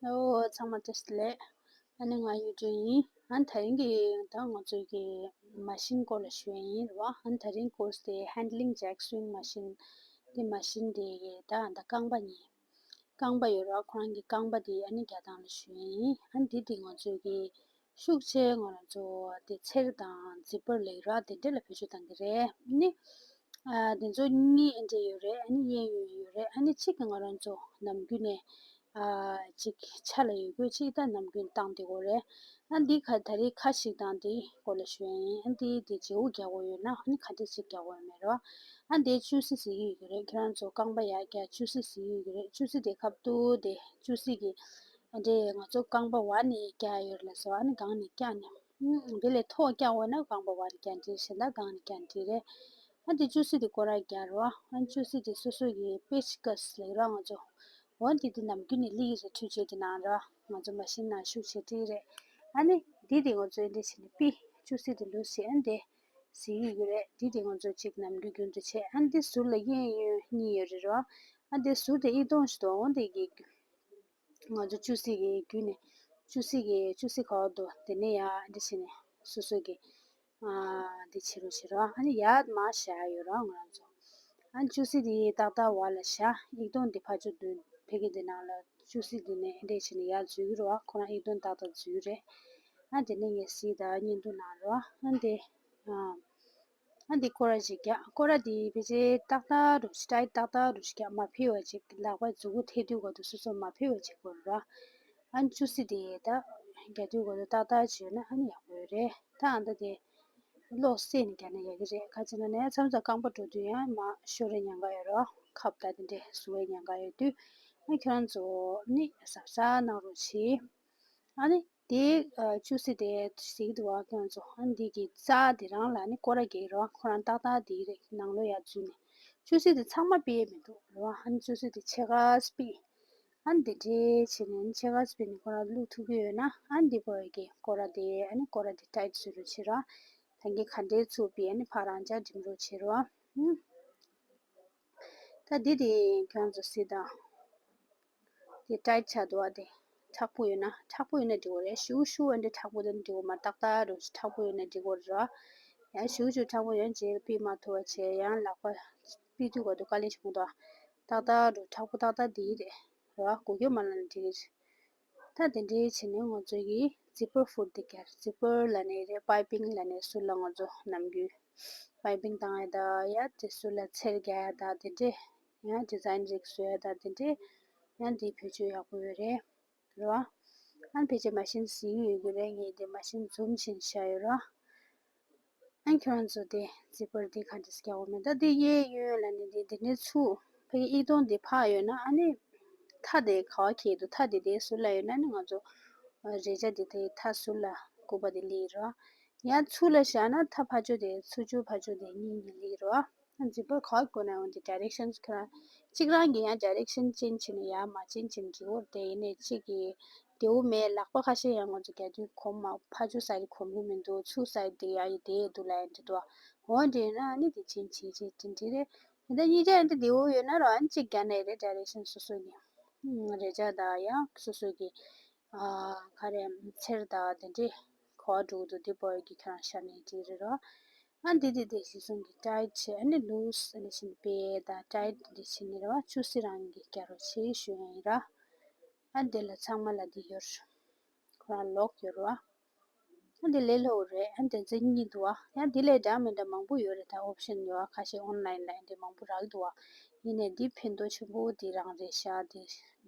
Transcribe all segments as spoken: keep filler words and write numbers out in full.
ཨོ། ཚང་མ་བཀྲ་ཤིས་བདེ་ལེགས། ཨ་ནི་ང་གཡུ་སྒྲོན་ཡིན། ཨ་ནི་དེ་རིང་གི་ད་ང་ཚོའི་གི་མ་ཤིན་སྐོར་ལ་ཞུ་ཡ་ཡིན་རེད་བ། ཨ་ནི་དེ་རིང་ཀོར་སི་དེ་Handling Jack Swing Machine། དེ་མ་ཤིན་དེ་གི་ད་ཨ་ད་རྐང་པ་གཉིས། རྐང་པ་ཡོད་རེད་བ། ཁོ་རང་གི་རྐང་པ་དེ་ཨ་ནི་རྒྱག་སྟངས་ལ་ཞུ་ཡ་ཡིན། ཨ་ནི་དེ་དེ་ང་ཚོའི་གི་ཤུགས་ཆེ་ང་རང་ཚོ་དེ་ཚེར་དང་ཛི་པར་ལབ་ཀྱི་རེད་བ། དེ་འདྲ་ལ་བེད་སྤྱོད་གཏང་གི་རེད། ཨ་ནི། ཨ། དེ་ཚོ་གཉིས་འདྲ་ཡོད་རེད། ཨ་ནི་གཡས་གཡོན་ཡོད་རེད། ཨ་ནི་གཅིག་གི་ང་རང་ཚོ་ནམ་རྒྱུན་ནས། ཨ། གཅིག་ཆ་ལ་ཡོད་དགོས། གཅིག་ད་ནམ་རྒྱུན་བཏང་བསྡད་དགོས་རེད། ཨ་འདི་ག་ད་རེས་ཁ་ཞིག་དང་དེའི་སྐོར་ལ་ཞུ་ཡ་ཡིན། ཨ་འདི་དེ་བརྗེ་པོ་རྒྱག་དགོས་ཡོད་ན་ཨ་ནི་ག་འདྲ་ཞིག་རྒྱག་དགོས་ཡོད་མེད་རེད་བ། ཨ་འདི་ཅུ་སི་ཟེར་གྱི་ཡོད་ཀྱི་རེད། ཁྱེད་རང་ཚོ་རྐང་པ་ཡར་བཀྱག་ཅུ་སི་ཟེར་གྱི་ཡོད་ཀྱི་རེད། ཅུ་སི་དེ་ཁ་ཐུག་དེ་ཅུ་སི་གི། ཨ་འདྲས་ང་ཚོ་རྐང་པ་བར་ནས་བཀྱག་ཡོད་ལ་སོ། ཨ་ནི་སྒང་ནས་བཀྱག་ནས། ཨུམ། དེ་ལས་མཐོ་བཀྱག་འོ་ན་རྐང་པ་བར་བཀྱག་འགྲིག་གཞན་དག་སྒང་ནས་བཀྱག་འགྲིག་རེད། ཨ་འདི་ཅུ་སི་དེ་སྐོར་ར་རྒྱག་རོགས། ཨ་ཅུ་སི་དེ་སོ་སོ་གི་པེ་ཅི་ཀ་སི་ལབ་རོགས་ང་ཚོ། འོ་འདི་དེ་ནམ་རྒྱུན་ནས་སླེབས་ཀྱི་རེད། འཕྲུལ་ཆས་དེ་ནང་རོགས། ང་ཚོ་མ་ཤིན་ནང་ཤུགས་ཆེ་འགྲིག་རེད། ཨ་ནི་འདི་དེ་ང་ཚོ་འདི་བྱས་ནས་པི་ཅུ་སི་དེ་ལུས་བྱས། ཨ་འདི་ཟེར་གྱི་ཡོད་རེད། འདི་དེ་ང་ཚོ་གཅིག་ནམ་རྒྱུན་རྒྱུན་དུ་བྱས། ཨ་འདི་ཟུར་ལ་གཡས་གཡོན་གཉིས་ཡོད་རེད་རོགས། ཨ་འདི་ཟུར་དེ་ཡིག་ཐོག་ཞིག་འདུག་འོ་འདི་གི། ང་ཚོ་ཅུ་སི་གི་བརྒྱུད་ནས་ཅུ་སི་གི་ཅུ་སི་ག་པར་འདུག་དེ་ནས་ཡར་འདི་བྱས་ནས་སོ་སོ་གི། ཨ། འདི་བྱེད་རོགས་བྱེད་རོགས། ཨ་ནི་ཡར་མར་བཞག་ཡོད་རོགས་ང་རང་ཚོ། ཨ་ཅུ་སི་དེ་ཏག་ཏག་བར་ལ་བཞག་ཡིག་ཐོག་འདི་ཕར་ཕྱོགས་འདུག་ཕ་གི་འདི་ནང་ལ་ཅུ་སི་འདི་ནས་འདི་བྱས་ནས་ཡར་འཛུལ་གྱི་རེད་བ། ཁོ་རང་ཡིག་ཐོག་ཏག་ཏག་འཛུལ་རེད། ཨ་དེ་ནས་ངས་གཟིགས་དང་བརྙན་ཐུང་ནང་རོགས། ཨ་འདི། ཨ། ཨ་འདི་སྐོར་ར་ཞིག་རྒྱག་སྐོར་ར་འདི་ཕལ་ཆེར་ཏག་ཏག་རུ་ཞིག་ཊའིཊ་ཏག་ཏག་རུ་ཞིག་རྒྱག་མ་ཕི་བ་ཅིག་ལག་པ་མཛུ་གུ་ཐེ་དུས་གོ་དུ་སོ་སོ་མ་ཕི་བ་ཅིག་དགོས་ར། ཨ་ཅུ་སི་དེ་ད་རྒྱག་དུས་གོ་དུ་ཏག་ཏག་བྱས་ན་ཨ་ནི་ཡག་པོ་ཡོད་རེད། ད་ཨ་ད་དེ་ལོག་སེ་ནས་རྒྱག་ན་ཡག་གི་རེད། ག་ཅི་ན་ནས་མཚམས་མཚམས་རྐང་པ་འགྲོ་དུས་ཡང་མ་ཤོར་རེ་ཉེན་ཁ་ཡོད་ར། ཁབ་ད་དེ་འདྲས་བཟོ་བའི་ཉེན་ཁ་ཡོད་དུས་ཨ་ཁྱོད་རང་ཚོ་ནི་གཟབ་གཟབ་གནང་རོགས་བྱེད། ཨ་ནི་དེ་ཨ་ཅུ་སི་དེ་ཟེར་གྱི་འདུག་བ། ཁྱོད་ཚོ་ཨ་ནི་དེ་གི་རྩ་དེ་རང་ལ་ནི་སྐོར་ར་རྒྱག་རོགས། ཁོ་རང་ཏག་ཏག་དེ་རེད། ནང་ལོགས་ཡར་འཛུལ་ནས་ཅུ་སི་དེ་ཚང་མ་ཕྱེ་མི་འདུག་རེད་བ། ཨ་ནི་ཅུ་སི་དེ་ཕྱེད་ཀ་ཕྱེ། ཨ་ནི་དེ་འདྲས་བྱས་ནས་ཕྱེད་ཀ་ཕྱེ་ནས་ཁོ་རང་བླུག་ཐུབ་ཀྱི་ཡོད་ན་ཨ་ནི་དེ་བོ་གི་སྐོར་ར་དེ་ཨ་ནི་སྐོར་ར་དེ་ཊའིཊ་བཟོ་རོགས་བྱེད་རོགས། ད་གིན་ག་འདྲས་ཚུགས་པའི་ཨ་ནི་ཕར་རང་འཇགས་འགྲིམ་རོགས་བྱེད་རོགས། ཨུམ། ད་འདི་དེ་ཁྱོད་ཚོ་གཟིགས་དང་། དེ་ཊའིཊ་ཆགས་འདུག་བ། དེ་མཁྲེགས་པོ་ཡོད་ན་མཁྲེགས་པོ་ཡོད་ན་འགྲིག་གི་རེད། ཞུ་ཞུ་བ་འདྲ་མཁྲེགས་པོ་དང་འགྲིག་གི་མ། ཏག་ཏག་རུ་མཁྲེགས་པོ་ཡོད་ན་འགྲིག་གི་རེད། ཡང་ཞུ་ཞུ་མཁྲེགས་པོ་ཡོད་རྗེས་ཕྱེ་མ་ཐུབ་པ་བྱས་ཡང་ལག་པ་ཕྱེ་དུས་ག་དུས་དཀའ་ལས་བྱུང་འདུག་ཏག་ཏག་རུ་མཁྲེགས་པོ་ཏག་ཏག་དེ་རེད་ར། གོ་གྱོད་མ་ལ་ན་འགྲིག་གི་རེད། ད་དེ་འདྲའི་བྱས་ནས་ང་ཚོ་གི་ཛི་པར་ཧུད་དེ་གར་ཛི་པར་ལབ་ནས་རེད། པའི་པིང་ལབ་ནས་ཟུར་ལ་ང་ཚོ་ནམ་རྒྱུན་པའི་པིང་བཏང་ཡ་ད་ཡ་དེ་ཟུར་ལ་ཚེར་རྒྱག་ཡ་ད་དེ་འདྲས། ཡང་ཌི་ཛའིན་རིགས་བཟོ་ཡ་ད་དེ་འདྲས། ཡང་འདི་བེད་སྤྱོད་ཡག་པོ་ཡོད་རེད། རེད་བ། ཨ་ནི་ཕལ་ཆེར་མ་ཤིན་ཟིན་ཡོད་ཀྱི་རེད། ངས་དེ་མ་ཤིན་ཛུམ་བྱས་བཞག་ཡོད་ར། ཨ་ནི་ཁྱོད་རང་ཚོ་དེ་ཛི་པར་དེ་ག་འདྲས་རྒྱག་དགོས་མེད། ད་དེ་གཡས་གཡོན་ལབ་ནས་དེ་དེ་ནས་ཚུར་ཕ་གི་ཡིག་ཐོག་དེ་ཕར་ཡོད་ན་ཨ་ནི་མཐའ་དེ་ག་བ་འཁེལ་འདུག་མཐའ་དེ་དེ་ཟུར་ལ་ཡོད་ན་ཨ་ནི་ང་ཚོ་རེ་ཆ་དེ་དེ་མཐའ་ཟུར་ལ་སྐུད་པ་དེ་སླེབས་ར། ཡང་ཚུར་ལ་བཞག་ན་མཐའ་ཕར་ཕྱོགས་དེ་ཚུར་ཕྱོགས་ཕར་ཕྱོགས་དེ་གཉིས་གཉིས་སླེབས་ར། ཛི་པར་ག་བ་བཀོལ་ན་ཡང་དེ་ཌའི་རེག་ཤན་ཁྱོད་རང་གཅིག་རང་གིས་ཡང་ཌའི་རེག་ཤན་ཅེན་ཇི་བྱས་ནས་ཡར་མར་ཅེན་ཇི་བྱས་ནས་འགྲིག་གི་རེད། དེ་ཡིན་ནའི་གཅིག་གིས་བདེ་པོ་མེད། ལག་པ་ཁ་ཤས་ཡང་ང་ཚོ་རྒྱག་དུས་གོམས་མ། ཕར་ཕྱོགས་སའིཌ་གོམས་ཀྱི་མི་འདུག་ཚུར་སའིཌ་དེ་ཡར་ཡར་བསྡད་འདུག་ལབ་ཡ་འདྲ་འདུག་འོ་འདྲ་ཡིན་ན་ཨ་ནི་དེ་ཅེན་ཇི་བྱས་བྱས་དེ་འདྲ་རེད། ད་གཉིས་ཆ་ཡང་དེ་བདེ་པོ་ཡོད་ན་ར་ཨ་ནི་གཅིག་རྒྱག་ནའི་རེད། ཌའི་རེག་ཤན་སོ་སོ་གི་རེ་ཆ་དང་ཡང་སོ་སོ་གི་ཨ་ག་རེ་ཚེར་དང་དེ་འདྲས་ག་བ་འགྲོ་གི་འདུག་དེ་བོ་གི་ཁྱོད་རང་ཤར་ནའི་འགྲིག་རེད་ར། ཨ་འདི་དེ་དེ་གཞི་བཟུང་གི་ཊའིཊ་བྱས། ཨ་ནི་ལུས་ཨ་ནི་བཞིན་པའི་ད་ཊའིཊ་འདི་བྱས་ནི་རེད་བ། ཅུ་སི་རང་གི་རྒྱག་རོགས་བྱེད་ཞུ་ཡ་ཡིན་ར། ཨ་འདི་ལ་ཚང་མ་ལ་འདི་ཡོད་རེད། ཁོ་རང་ལོག་ཡོད་རེད་བ། ཨ་འདི་ལས་སླ་པོ་རེད། ཨ་འདི་ཚོ་གཉིས་འདུག་བ། ཡང་འདི་ལས་འདྲ་མི་འདྲ་མང་པོ་ཡོད་རེད། ད་ཨོབ་ཤན་ཡོད་བ། ཁ་ཤས་ཨོན་ལའིན་ལ་འདི་མང་པོ་རག་འདུག་བ། ཡིན་ནའི་འདི་ཕན་ཐོགས་ཆེན་པོ་འདི་རང་རེད་ཤག་འདི་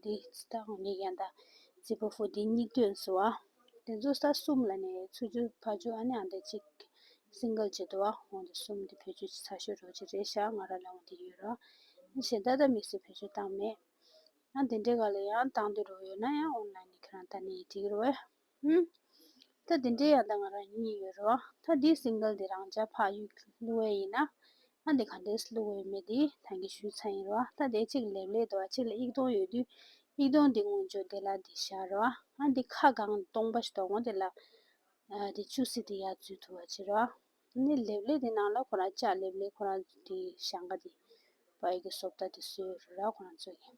འདི་ད་ངས་ཡང་ད་ཛི་པར་ཧུད་འདི་གཉིས་བཏོན་སོང་བ། དེ་ཚོ་ས་གསུམ་ལ་ནས་ཚུར་ཕྱོགས་ཕར་ཕྱོགས་ཨ་ནི་ཨ་འདི་གཅིག་སིང་གལ་བྱེད་དུ་བ། འོ་འདི་གསུམ་འདི་བེད་སྤྱོད་ཚ་ཤོས་རོགས་ཅིག་རེད་ཤག་ང་རང་ལ་འོ་འདི་ཡོད་ར། གཞན་ད་ལྟ་མི་སེར་བེད་སྤྱོད་བཏང་མེད། ཨ་འདི་འདྲའི་སྒང་ལ་ཡང་བཏང་འདོད་རོགས་ཡོད་ན་ཡང་ཨོན་ལའིན་ནས་ཁྱེད་རང་ལྟ་ནས་འགྲིག་རེད་བས། ཧུམ། ད་འདི་འདྲའི་ཡང་ད་ང་རང་གཉིས་ཡོད་རེད་བ། ད་འདི་སིང་གལ་འདི་རང་འཇགས་ཕར་གཡུག་བླུག་པ་ཡིན་ན། ཨ་འདི་ག་འདྲས་བླུག་དགོས་མེད་འདི་ད་གིན་ཞུས་ཚར་ཡིན་རེད་བ། ད་དེ་གཅིག་ལེབ་ལེབ་འདུག་བ། གཅིག་ལ་ཡིག་ཐོག་ཡོད་དུས་ཡིག་ཐོག་འདི་སྔོན་ཆད་དེ་ལ་འདི་བཞག་རེད་བ། ཨ་འདི་ཁ་གང་སྟོང་པ་ཞིག་འདུག་འོ་དེ་ལ། ཨ་འདི་ཅུ་སི་འདི་ཡར་འཛུལ་ཐུབ་པ་བྱེད་རེད་བ། ཨ་ནི་ལེབ་ལེབ་འདི་ནང་ལ་ཁོ་རང་ལྕགས་ལེབ་ལེབ་ཁོ་རང་འདི་ཞང་ག་འདི་བ་ཡི་གི་བཟོ་ལྟ་འདི་བཟོས་ཡོད་རེད་ར་ཁོ་རང་ཚོ་གི།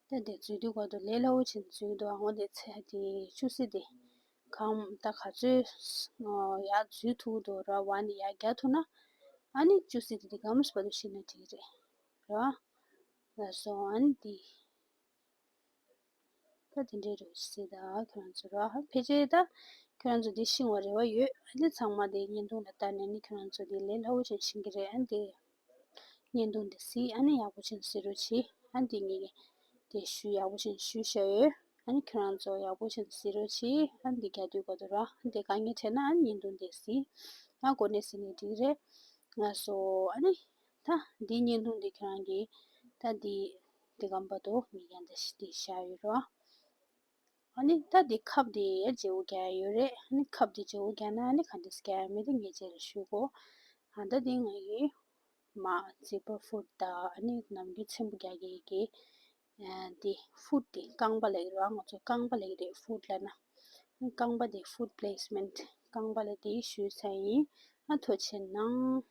ད་ ད་དེ་འཛུལ་དུས་སྐབས་དུ་ལས་སླ་བོ་ཅིག་འཛུལ་འདུག་འོ་དེ་ཚེ་དེ་བཅུ་སི་དེ་གང་ད་ག་ཚོད་ཡར་འཛུལ་ཐུབ་འདུག་ར། བ་ནི་ཡར་རྒྱག་ཐུབ་ན་ཨ་ནི་བཅུ་སི་དེ་དེ་གམ་སྤ་དུ་ཤི་ན་འགྲིག་རེད་ར། ལ་སོ་ཨ་ནི་དེ། ད་དེ་འདྲའི་རུ་སི་ད་ཁྱོད་རང་ཚོ་ར་ཕལ་ཆེར་ད་ཁྱོད་རང་ཚོ་དེ་ཤིང་བ་རེ་བ་ཡོད། ཨ་ནི་ཚང་མ་དེ་བརྙན་ཐུང་ལ་ལྟ་ནས་ནི་ཁྱོད་རང་ཚོ་དེ་ལས་སླ་བོ་ཅན་ཤིང་གི་རེད། ཨ་ནི་དེ་བརྙན་ཐུང་དེ་གཟིགས། ཨ་ནི་ཡག་པོ་ཅན་གཟིགས་རོགས་གྱིས། ཨ་ནི་དེ་ངས་དེ་ཞུ་ཡག་པོ་ཅན་ཞུ་བྱ་ཡོད། ཨ་ནི་ཁྱོད་རང་ཚོ་ཡག་པོ་ཅན་གཟིགས་རོགས་གྱིས། ཨ་ནི་དེ་རྒྱ་དུས་ག་དུ་ར་ཨ་ནི་དེ་དཀའ་ངལ་འཕྲད་ན་ཨ་ནི་བརྙན་ཐུང་དེ་གཟིགས། ང་གོ་གནས་ཟིན་ནས་འགྲིག་རེད། ང་སོ་ཨ་ནི་ད་འདི་བརྙན་ཐུང་འདི་ཁྱེད་རང་གིས་ད་འདི་འདི་གམ་པ་དོ་མི་ཡང་འདི་ཤི་འདི་བཞག་ཡོད་རོ། ཨ་ནི་ད་འདི་ཁབ་འདི་ཡ་བརྗེ་བོ་རྒྱག་ཡོད་རེད། ཨ་ནི་ཁབ་འདི་བརྗེ་བོ་རྒྱག་ན་ཨ་ནི་ག་འདྲས་རྒྱག་ཡ་མེད་དེ་ངས་རྗེས་ལ་ཞུ་གོ། ཨ་ད་འདི་ང་ཡི་མ་ཛི་པར་ཧུད་ད་ཨ་ནི་ནམ་རྒྱུན་ཚེམ་བུ་རྒྱག་གི་གི་འདི་ཧུད་འདི་རྐང་པ་ལ་ཡོད་རོ། ང་ཚོ་རྐང་པ་ལ་ཡོད་རེད་ཧུད་ལ་ན། རྐང་པ་འདི་ཧུད་པི་ལེ་སི་མེན་ཊི་རྐང་པ་ལ་འདི་ཞུས་ཚར་ཡིན། ཨ་ཐུགས་རྗེ་གནང་།